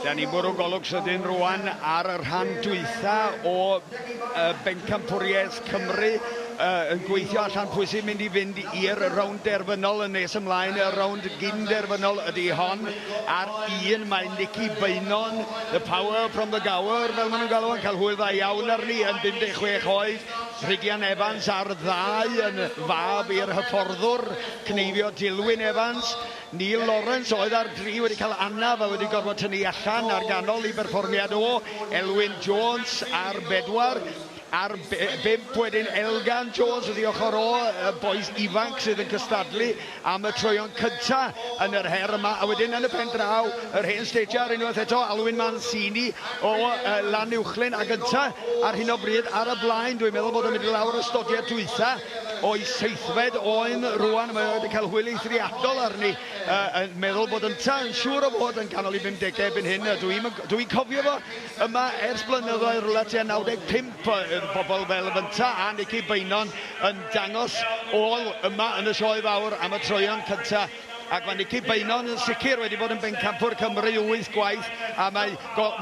Da ni'n bwrw golwg sydyn rwan ar y rhan dwytha o Bencampwriaeth Cymru yn gweithio allan pwy sy'n mynd i fynd i'r rownd derfynol yn nes ymlaen. Y rownd gyn-derfynol ydy hon. Ar un mae Nicky Beynon, the power from the Gower, fel maen nhw'n galw, yn cael hwyl dda iawn arni yn 56 oed. Rhydian Evans ar ddau yn fab i'r hyfforddwr cneifio Dilwyn Evans. Neil Lawrence oedd ar dri wedi cael anaf a wedi gorfod tynnu allan ar ganol i berfformiad o. Elwyn Jones ar bedwar. Ar bump wedyn Elgan Jones wrth ei ochr o, y bois ifanc sydd yn cystadlu am y troeon cynta yn yr her yma. A wedyn yn y pen draw, yr hen stager unwaith eto, Alwyn Mancini o Lanuwchllyn ac ynta ar hyn o bryd ar y blaen. Dwi'n meddwl bod o'n mynd i lawr y stodiad dwytha o'i seithfed oen rwan. Mae o wedi cael hwyl eithriadol arni, yn meddwl bod ynta yn siŵr o fod yn ganol i 50au erbyn hyn. Dwi'n dwi cofio fo yma ers blynyddoedd, rhywle tua 95, bobl fel fynta a Nicky Beynon yn dangos ôl yma yn y sioe fawr am y troeon cynta. Ac mae Nicky Beynon yn sicr wedi bod yn bencampwr Cymru 8 gwaith, a mae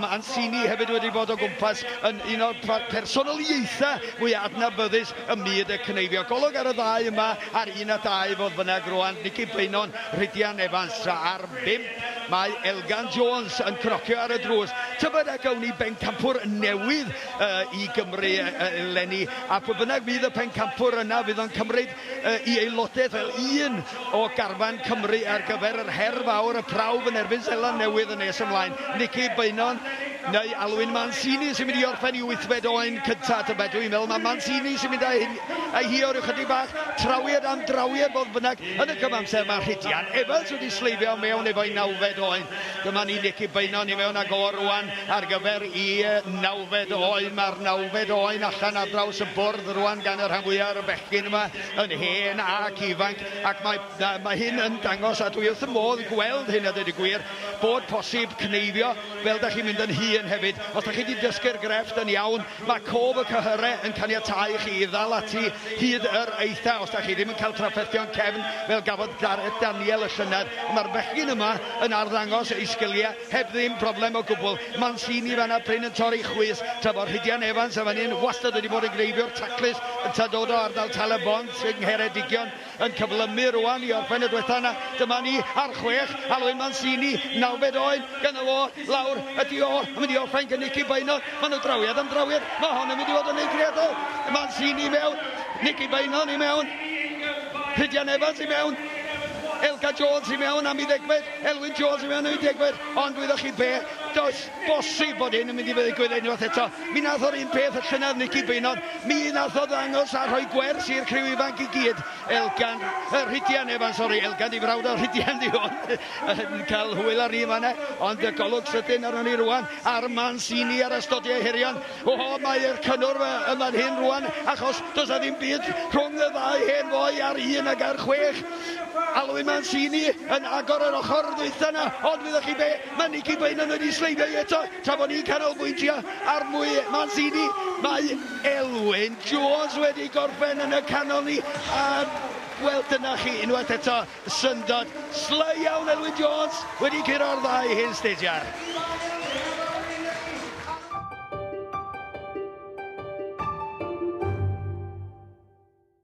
Mancini hefyd wedi bod o gwmpas yn un o'r personoliaethau mwyaf adnabyddus ym myd y cneifio. Golwg ar y ddau yma ar 1 a 2 fodd bynnag rwan, Nicky Beynon, Rhydian Evans, tra ar 5 mae Elgan Jones yn cnocio ar y drws. Tybed a gawn ni bencampwr newydd i Gymru eleni, a pwy bynnag fydd y pencampwr yna fydd o'n cymryd i aelodaeth fel un o garfan Cymru ar gyfer yr her fawr, y prawf yn erbyn Seland Newydd yn nes ymlaen. Nicky Beynon neu Alwyn Mancini sy'n mynd i orffen i wythfed oen cynta, tybed? Dwi'n meddwl mae Mancini sy'n mynd â hyn, â hi o ryw chydig bach trawiad am drawiad fodd bynnag. Yn y cyfamser mae Rhydian Evans wedi sleifio mewn efo'i nawfed oen. Dyma ni Nicky Beynon i mewn ag o rwan ar gyfer i nawfed oen. Mae'r nawfed oen allan ar draws y bwrdd rwan gan y rhan fwyaf o'r bechgyn yma, yn hen ac ifanc, ac mae, mae hyn yn dangos, a dwi wrth y modd gweld hyn a dweud y gwir, bod posib cneifio fel da chi'n mynd yn hŷn hefyd. Os da chi wedi dysgu'r grefft yn iawn, mae cof y cyhyrau yn caniatáu i chi i ddal ati hyd yr eitha, os da chi ddim yn cael trafferthion cefn fel gafodd Gareth Daniel y llynedd. Mae'r bechgyn yma yn arddangos eu sgiliau heb ddim problem o gwbl. Mancini fan'na prin yn torri chwys, tra bod Rhydian Evans yn fan hyn wastad wedi bod yn gneifio'r taclus, ynta dod o ardal Tal-y-bont yng Ngheredigion, yn cyflymu rwan i orffen y dwetha yna. Dyma ni ar chwech, Alwyn Mancini, nawfed oen, gynno fo, lawr ydi o, yn mynd i orffen gan Nicky Beynon. Maen nhw drawiad am drawiad, mae hon yn mynd i fod yn eithriadol. Mancini i mewn, Nicky Beynon i mewn, Rhydian Evans i mewn, Elgan Jones i mewn am ei ddegfed, Elwyn Jones i mewn am ei degfed, ond wyddoch chi be, does bosib bod hyn yn mynd i ddigwydd unwaith eto. Mi nath o'r un peth y llynedd Nicky Beynon, mi nath o ddangos a rhoi gwers i'r criw ifanc i gyd. Elgan, Rhydian Evans, sori, Elgan di frawd o Rhydian di hwn, yn cael hwyl ar ni fanna, ond y golwg sydyn arnon ni rwan, a'r Mancini ar ystodiau herion. O, mae'r cynnwrf yma'n hyn rwan, achos does 'na ddim byd rhwng y ddau hen foi ar un ac ar chwech. Alwyn Mancini yn agor yr ochr ddwytha 'na, ond wyddoch chi be, mae Nicky Beynon wedi sleifio i eto, tra bod ni'n canolbwyntio ar mwy Mancini, mae Elwyn Jones wedi gorffen yn y canol ni, a wel dyna chi unwaith eto, syndod, sly iawn Elwyn Jones wedi curo'r ddau hen stediar.